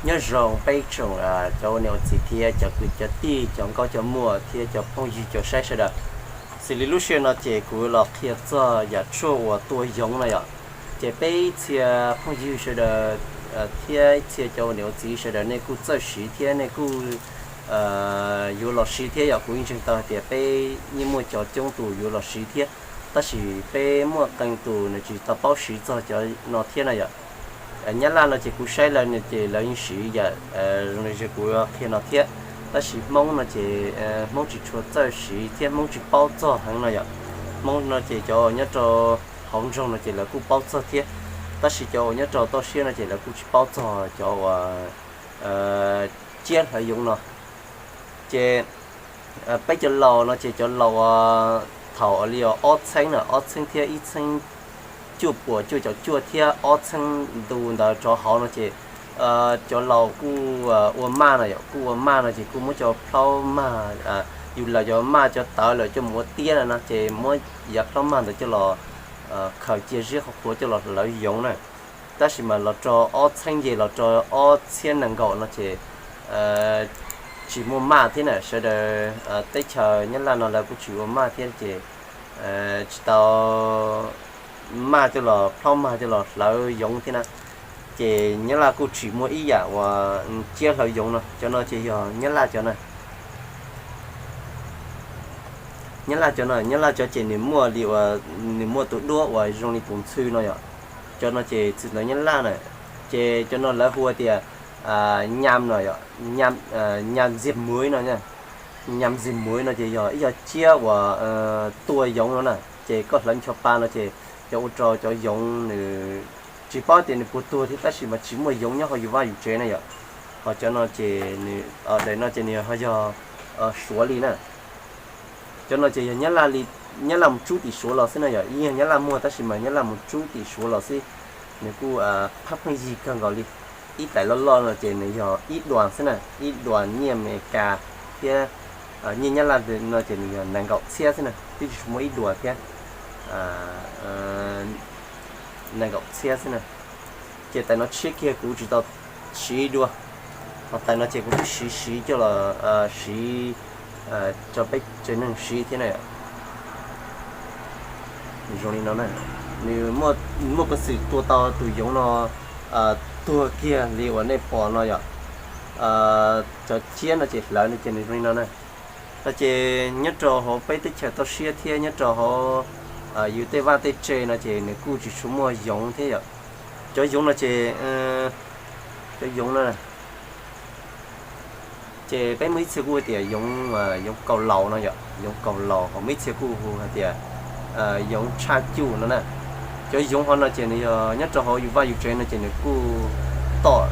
Nyob zoo peb tsoom cov ua niam ua txiv thiab cov kwv cov tij, cov nkauj cov muam thiab cov phooj ywg cov saib sawv daws. Xws li lub sij hawm no ces kuv los qhia txog yam tshuaj uas tua yoov no yom. Ces peb ib txhia phooj ywg sawv daws thiab ib txhia cov ua niam ua txiv sawv daws nej kuj txawj siv thiab nej kuj yuav los siv thiab yom. Kuv yeej ntseeg tau hais tias peb yeej muaj cov coob tus yuav los siv thiab, tab sis peb muaj qee tus nws tsis tau paub siv txog cov no thiab no yom. Nyab Laj no ces kuv saib lawv no ces lawv yeej siv yam zoo li kuv qhia no thiab, tab sis Hmoob no ces Hmoob tsis tshua txawj siv thiab Hmoob tsis paub txog heev no yom. Hmoob no ces cov nyob rau hauv nroog no ces lawv kuj paub txog thiab, tab sis cov uas nyob rau toj siab no ces lawv kuj tsis paub txog cov uas ciab hlawv yoov no. Ces peb cov laus no ces cov laus thaum li ob txheeb na, ob txheeb thiab ib txheeb cuaj puas cuaj caum cuaj thiab ob txheeb ntu ntawd rov hauv no ces cov laus kuj ua maj no yom, kuj ua maj no ces kuj muab cov plhaub mag, yus lawv cov maj cov tawv lawm coj mus ua tiab no no ces muab yav plhaub mag ntawd coj los khaws cia ziab qhuav qhuav coj los hlawv yoov na. Tab sis mas los rau ob txheeb yej los rau ob txhiab nees nkaum no ces tsis muaj maj thiab na, sawv daws teb chaws Nyab Laj no lawv kuj tsis ua maj thiab ces tsis tau maj coj los plhaub mag coj los hlawv yoov thiab na. Ces Nyab Laj kuj tsis muaj ib yam uas ciab hlawv yoov no, cov no ces yog Nyab Laj cov na. Nyab Laj cov no, Nyab Laj cov ces nws muaj li uas nws muaj tus duab uas zoo li tus ntxhw no yom. Cov no ces txwm ntawv Nyab Laj na, ces cov no lawv hu tias nyam no yom, nyam ntxiag muv no. Nyam ntxiag muv no ces yog ib co ciab uas tua yoov no na, ces koj hlawv ncho pa no ces yog ua rau cov yoov nws tsis paub tias nws puas tuag thiab tab sis mas tsis muaj yoov nyob hauv yus vaj yus tsev na yom. Ho cov no ces nws, daim no ces nws ho yog Suav li na. Cov no ces yog Nyab Laj mus tsub tim Suav los xwb na yom, yeej yog Nyab Laj muag tab sis mas Nyab Laj mus tsub tim Suav los xwb. Nws kuj phab pheej yig kawg nkaus li. Ib tais loj loj no ces nws yog ib duas xwb na, ib duas nyiaj Amelikas thiab nyiaj Nyab Laj no ces nws yog nees nkaum txhiab xwb na, twb tsis muaj ib duas thiab, nees nkaum txhiab xwb na. Ces tais no tshiab kiag kuv tsis tau siv dua, ho tais no ces kuv twb siv siv coj los siv rau peb tsev neeg siv thiab na. Zoo li no na, nws muaj peev xwm tua tau tus yoov no tuag kiag li uas nej pom no yom. Cov ciab no ces hlawv no ces nws zoo li no na. No ces nyob rau hauv peb teb chaws toj siab thiab nyob rau hauv yus tej vaj tej tse no ces nws kuj tsis tshua muaj yoov thiab yom. Cov yoov no ces, cov yoov no ces peb muaj ib txhia kuj tias yoov, yoov kaus laus no yom, yoov kaus laus, ho muaj ib txhia kuj hu hais tias yoov tshaj cuj no na. Cov yoov hov no ces nws yog nyob rau hauv yus vaj yus tsev no ces nws kuj tom,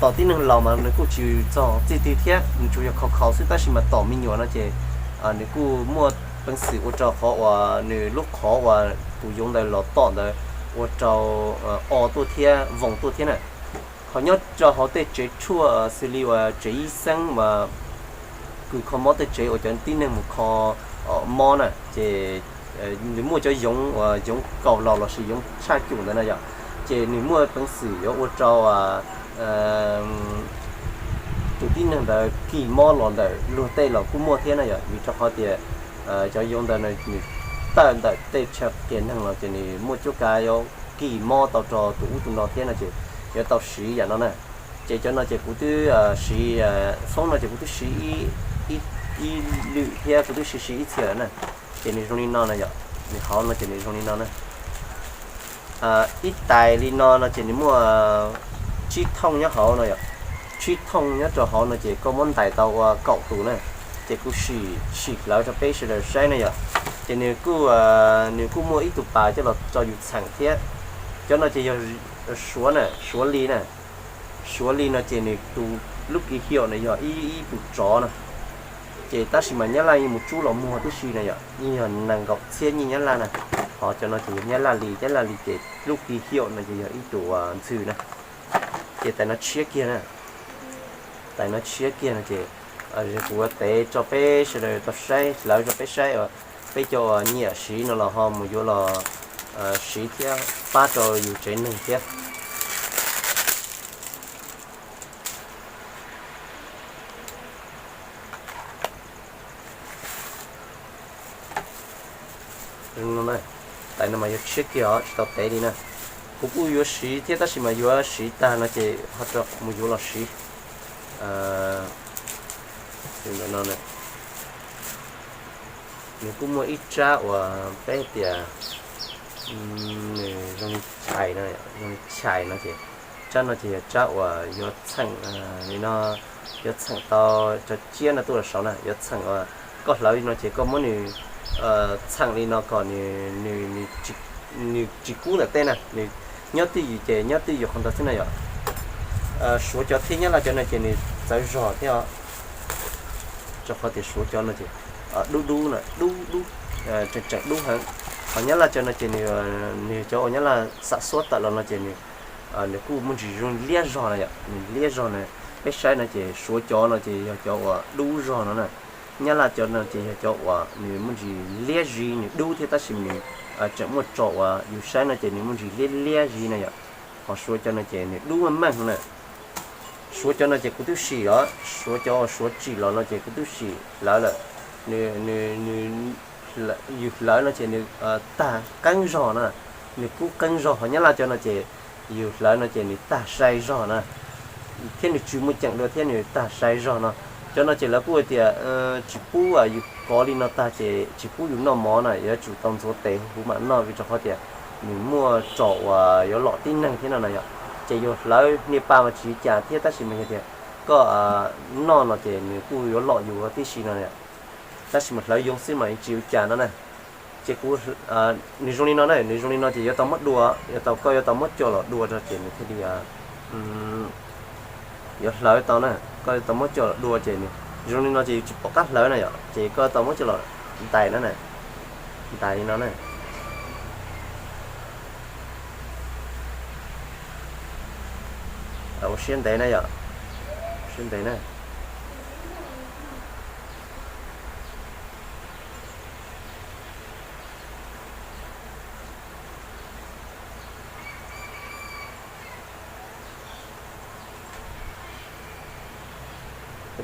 tom tib neeg laus mas nws kuj tsis txog txij twg thiab, nws tsuas yog khaus khaus xwb tab sis mas tom me nyuam no ces nws kuj muaj peev xwm ua rau qhov uas nws lub qhov uas tus yoov ntawd los tom ntawd ua rau o tuaj thiab voos tuaj thiab na. Ho nyob rau hauv tej tsev tshuaj xws li uas tsev yib xeeb uas kws kho mob tej tsev uas cov tib neeg mus kho mob na ces nws muaj cov yoov uas yoov kaus laus lossis yoov tshaj cum ntawd na yom, ces nws muaj peev xwm yuav ua rau tus tib neeg ntawd kis mob los ntawm luag tej los kuj muaj thiab na yom, vim rau qhov tias cov yoov ntawd nws tawm ntawm tej txha kiag neeg los ces nws muaj cuab kav yuav kis mob tau rau tus ub tus no thiab no ces yuav tau siv yam no na. Ces cov no ces kuv twb siv, foob no ces kuv twb siv ib lwm thiab kuv twb siv siv ib txhia lawm na. Ces nws zoo li no na yom, nws hauv no ces nws zoo li no na. Ib tais li no no ces nws muaj tsib thooj nyob hauv no yom. Tsib thooj nyob rau hauv no ces koj muab ntais tau ua kaum tus na. Ces kuv sim sim hlawv rau peb sawv daws saib na yom. Ces nws kuj, nws kuj muaj ib tug pas coj los rau yus txheem thiab. Cov no ces yog Suav na, Suav li na. Suav li no ces nws tus lub kis hiaum na yog ib ib tus tsov na. Ces tab sis mas Nyab Laj yeej mus tsub los muag tib si na yom, yeej yog nees nkaum txhiab nyiaj Nyab Laj na. Ho cov no ces yog Nyab Laj li, Nyab Laj li ces lub kis hiaum no ces yog ib tus ntxhw na. Ces tais no tshiab kiag na. Tais no tshiab kiag no ces kuv ua tev tso peb sawv daws tau saib, hlawv rau peb saib, peb cov uas nyiam siv no los ho mus yuav los siv thiab pab rau yus tsev neeg thiab. Tais no mas yuav tshiab kiag os, tsis tau tev li na. Kuv kuj yuav siv thiab tab sis mas yuav siv tag no ces ho rov mus yuav los siv. Nws kuj muaj ib tsab uas peb tias nws zoo li chais no, zoo li chais no ces tsab no ces yog tsab uas yuav txheem li no, yuav txheem tau cov tsiab no tuaj los saud na, yuav txheem uas koj hlawv li no ces koj muab nws txheem li no kom nws tsis kub ntawm teb na, nws nyob twj ywm ces nyob twj ywm qhov ntawd xwb na yom. Suav cov thiab Nyab Laj cov no ces nws txawv zog thiab os, rau qhov tias Suav cov no ces dub dub na, dub dub, tseem tseem dub heev. Ho Nyab Laj cov no ces nws cov uas Nyab Laj xam xuab tawm los no ces nws nws kuj muaj ntsis zoo liab zog na yom, nws liab zog na. Peb saib no ces Suav cov no ces yog cov uas dub zog no na, Nyab Laj cov no ces yog cov uas nws muaj ntsis liab zis, nws dub thiab tab sis nws tseem muaj tso uas yus saib no ces nws muaj ntsis liab liab zis na yom. Ho Suav cov no ces nws dub meej meej na. Suav cov no ces kuv twb sim os, Suav cov uas Suav tsim los no ces kuv twb sim hlawv lawm. Nws, yus hlawv no ces nws tag qeeb zog na, nws kub qeeb zog. Ho Nyab Laj cov no ces yus hlawv no ces nws tag sai zog na, thiab nws tsis muaj ceem dua thiab nws tag sai zog no. Cov no ces lawv kuj hais tias tsis pub yus kov li no tag ces tsis pub yus noj mov na, yuav tsum tau ntxuav tes huv mam noj vim rau qhov tias nws muaj tso uas yuav lom tib neeg thiab no na yom. Ces yus hlawv niaj pa mas tsis ua cas thiab tab sis mas yog tias koj noj no ces nws kuj yuav lom yus tib si no. Tab sis mas hlawv yoov xwb mas tsis ua cas no na. Ces kuv, nws zoo li no na, nws zoo li no ces yuav tau muab dua, yuav tau, koj yuav tau muab coj los dua rau ces nws thiaj li yuav hlawv tau na. Koj yuav tau muab coj los dua ces nws zoo li no ces yus tsis pom qab hlawv na yom, ces koj tau muab coj los ntais na, ntais li no na. Ua siab ntev na yom, siab ntev na.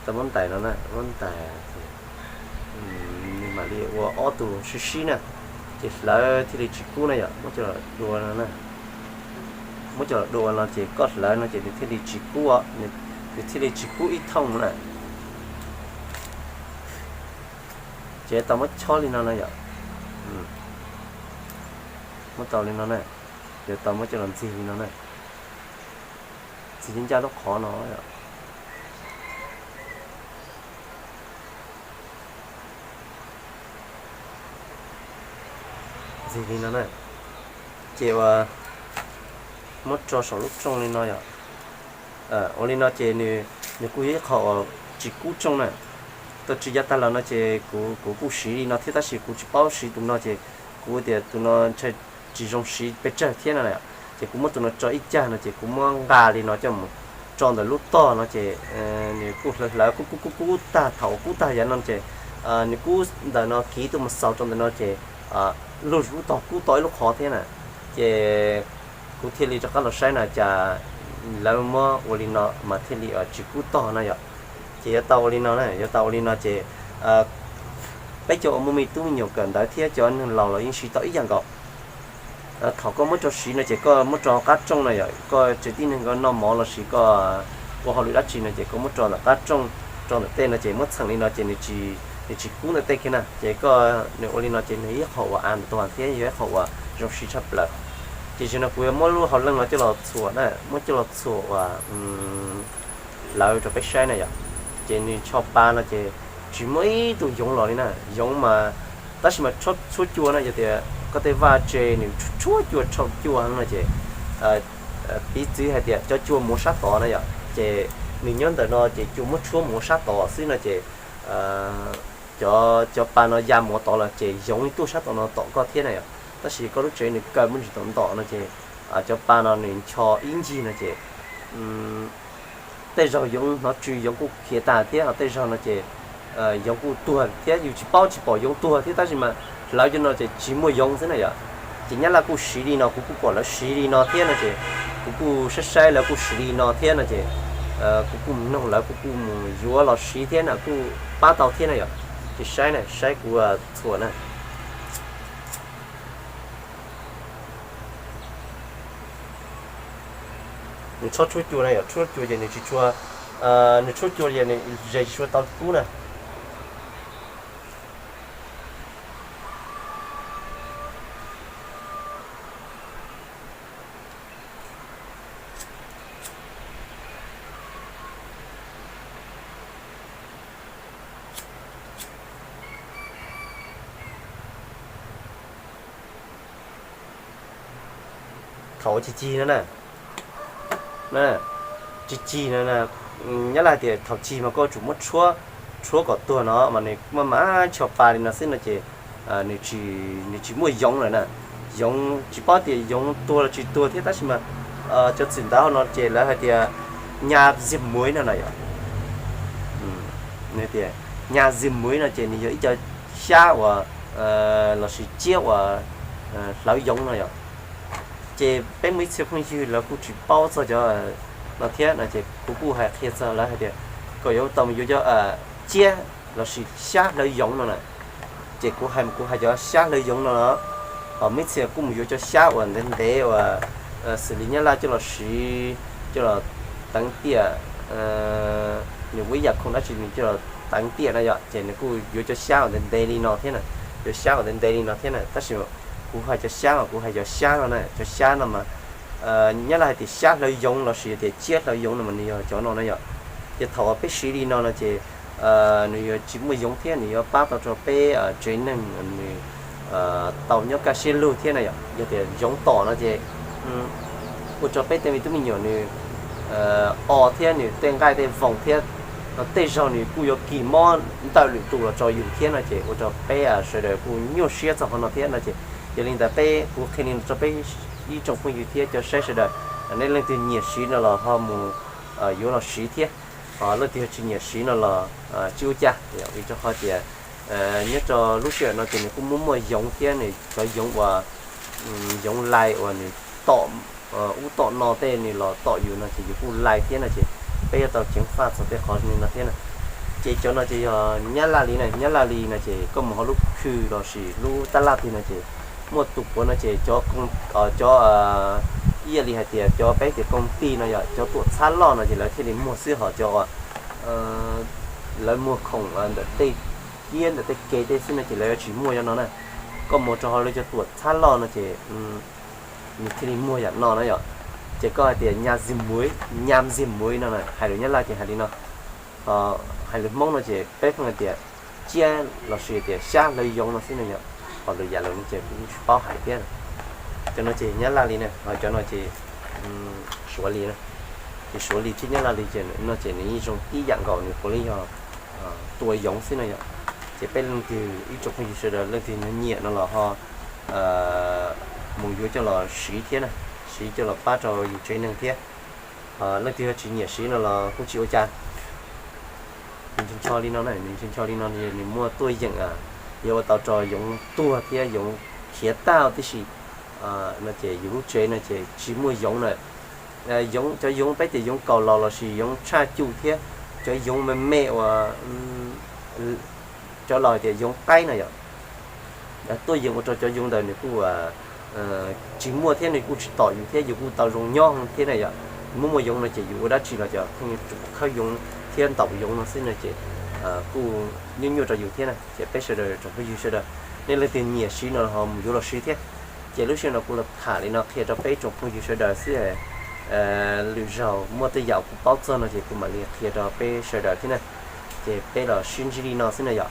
Tau muab ntais no na, muab ntais, mam li ua ob tug sib sib na, ces hlawv thiaj li tsis kub na yom. Muab coj los dua no na, muab coj los dua no ces koj hlawv no ces nws thiaj li tsis kub, nws thiaj li tsis kub ib thooj na. Ces tau muab chob li no na yom. Muab tau li no na, yuav tau muab coj los ntxig li no na, ntxig ncaj ncaj lub qhov no. Ntxig li no na, ces ua, muab tso saum lub rooj li no yom. Ua li no ces nws kuj yog ib qho uas tsis kub rooj na. Tau tsis ya tag los no ces kuv, kuv kuj siv li no thiab tab sis kuv tsis paub siv tus no ces kuv tias tus no ntshai tsis zoo siv pes tsawg thiab no. Ces kuv muab tus no tso ib cag no ces kuv muab nqa li no coj mus tso ntawm lub tog no ces nws kuj hlawv hlawv kub kub kub kub tag, thaum kub tag yav no ces nws kub ntawm no kiv tuaj mus xaus rau ntawm no ces lub, lub tog kub tau ib lub qhov thiab na. Ces kuv thiaj li rov qab los saib na cas lawv muab ua li no mas thiaj li tsis kub tog na yom. Ces yuav tau ua li no na, yuav tau ua li no ces peb cov uas muaj me tub me nyuam kawm ntawv thiab cov neeg laus los yeej siv tau ib yam nkaus. Thaum koj muab rau siv no ces koj muab rau qab rooj no yom, koj tsev tib neeg koj noj mov los sis koj ua hauj lwm dab tsi no ces koj muab rau ntawm qab rooj, rau ntawm tej no ces muab txheem li no ces nws tsis kub ntawm tej kiag na. Ces koj, nws ua li no ces nws ib qho uas an toàn thiab yog ib qho uas zoo siv tshaj plaws. Ces zaum no kuv yuav muab lub hauv leej no coj los txhuam na, muab coj los txhuam uas hlawv rau peb saib na yom. Ces nws tsho pa no ces tsis muaj ib tug yoov los li na, yoov mas, tab sis mas tshuab cua na, yog tias koj tej vaj tse nws tshuab cua, tshuab cua heev no ces piv txwv hais tias cov cua mus sab tod na yom, ces nws nyob ntawm no ces cua muab tshuab mus sab tod xwb no ces cov, cov pa no ya mus tod los ces yoov tuaj sab tod no tom koj thiab na yom. Tab sis koj lub tsev nws kaw muaj ntsis tom ntom no ces cov pa no nws ncho ib ncig no ces tej zaug yoov hnov tsw yoov kuj khiav tag thiab, ho tej zaug no ces yoov kuj tuag thiab, yus tsis paub tsis pom yoov tuag thiab tab sis mas hlawv cov no ces tsis muaj yoov xwb na yom. Ces Nyab Laj kuj siv li no, kuv kuj pom lawv siv li no thiab no ces kuv kuj saib saib lawv kuj siv li no thiab no ces kuv kuj mus noog lawv, kuv kuj mus yuav los siv thiab na, kuj pab tau thiab na yom. Ces saib na, saib kuv txhuam na. Nws txhob tshuab cua na yom, tshuab cua ces nws tsis tshua, nws tshuab cua ces nws zes tsis tshua tau kub na. Thaum ua cig cig no na, cig cig no, Nyab Laj tias thaum cig mas koj tsum muab tshuab, tshuab kom tuag no mas nws maj mam ncho pa li no xwb no ces nws tsis muaj yoov lawm na. Yoov tsis paub tias yoov tuag los tsis tuag thiab tab sis mas cov txwm ntawv no ces lawv hais tias nha ziag muiv no na yom. Tias nha ziag muiv no ces nws yog ib co xyab uas, lossis ciab uas hlawv yoov no yom. Ces peb muaj ib txhia phooj ywg lawv kuj tsis paub txog cov no thiab no ces kuv kuj hais qhia txog lawv hais tias kom yuav tau mus yuav cov ciab lossis xyab hlawv yoov no na. Ces kuv hais kuv hais cov xyab hlawv yoov no, ho muaj ib txhia kuj mus yuav cov xyab uas ntev ntev uas xws li Nyab Laj coj los siv, coj los teev tiam, nws ua ib yam khoom dab tsi nws coj los teev tiam na yom, ces nws kuj yuav cov xyab uas ntev ntev li no thiab na, cov xyab uas ntev ntev li no thiab na. Tab sis kuv hais cov xyab mas kuv hais cov xyab no na, cov xyab no mas Nyab Laj hais tias xyab hlawv yoov lossis tias ciab hlawv yoov no mas nws yog cov no na yom. Ces thaum uas peb siv li no no ces nws yuav tsis muaj yoov thiab nws yuav pab tau rau peb tsev neeg nws tau nyob kaj siab lug thiab na yom. Yog tias yoov tom no ces ua rau peb tej me tub me nyuam nws o thiab nws tej nqaij tej voos thiab, tej zaug nws kuj yuav kis mob ntawm lwm tus los rau yus thiab no ces ua rau peb sawv daws kuj nyuaj siab txog qhov no thiab no ces yog li ntawd peb kuv qhia li no rau peb ib tsoom phooj ywg thiab cov saib sawv daws, nej leej twg nyiam siv no los ho mus yuav los siv thiab, ho leej twg tsis nyiam siv no los tsis ua cas, vim rau qhov tias nyob rau lub sij hawm no ces nws kuj muaj muaj yoov thiab nws cov yoov uas, yoov lais uas nws tom ub tom no tej nws los tom yus no ces yus kuj lais thiab no ces peb yuav tau ceev faj txog tej qhov li no thiab na. Ces cov no ces yog Nyab Laj li na, Nyab Laj li no ces koj mus hauv lub khw lossis lub tab laj twg no ces muaj tus puav no ces cov, cov ib yam li hais tias cov peb tias koom tig no yom, cov tuam txhab loj no ces lawv thiaj li muag xwb, ho cov uas lawv muag khoom ntawm tej kiab ntawm tej ke tej xwb no ces lawv yuav tsis muaj cov no na. Koj mus rau hauv lawv cov tuam txhab loj no ces nws thiaj li muag yam no na yom. Ces koj hais tias nha ziag muiv, nha ziag muiv no na, hais lus Nyab Laj ces hais li no, hais lus Hmoob no ces peb pheej hais tias ciab lossis tias xyab hlawv yoov no xwb no yom. Ho lwm yam lus no ces kuv tsis paub hais thiab. Cov no ces Nyab Laj li na, ho cov no ces Suav li na. Ces Suav li thiab Nyab Laj li ces no ces nws yeej zoo tib yam nkaus, nws puav leej yog tua yoov xwb no yom. Ces peb leej twg ib tsoom phooj ywg sawv daws leej twg nyiam no los ho mus yuav coj los siv thiab na, siv coj los pab rau yus tsev neeg thiab. Leej twg ho tsis nyiam siv no los kuj tsis ua cas. Nws ncho ncho li no na, nws ncho ncho li no nws muaj tuaj yeem, yog ua tau rau yoov tuag thiab yoov khiav tag tib si no ces yus lub tsev no ces tsis muaj yoov na. Yoov, cov yoov peb tias yoov kaus laus lossis yoov tshaj cuj thiab cov yoov me me uas cov laus hais tias yoov qaib na yom. Tuaj yeem ua rau cov yoov ntawd nws kuj tsis muaj thiab nws kuj tsis tom yus thiab yus kuj tau zoo nyob thiab na yom. Muaj muaj yoov no ces yus ua dab tsi los cov phooj ywg khawb yoov thiab ntaus yoov no xwb no ces kuj nyuaj nyuaj rau yus thiab na. Ces peb sawv daws tsoom phooj ywg sawv daws, nej leej twg nyiam siv no ho mus yuav los siv thiab. Ces lub sij hawm no kuv los tham li no qhia rau peb tsoom phooj ywg sawv daws xwb. Lwm zaug muaj tej yam kuv paub txog no ces kuv mam li qhia rau peb sawv daws thiab na. Ces peb los sib ntsib li no xwb na yom.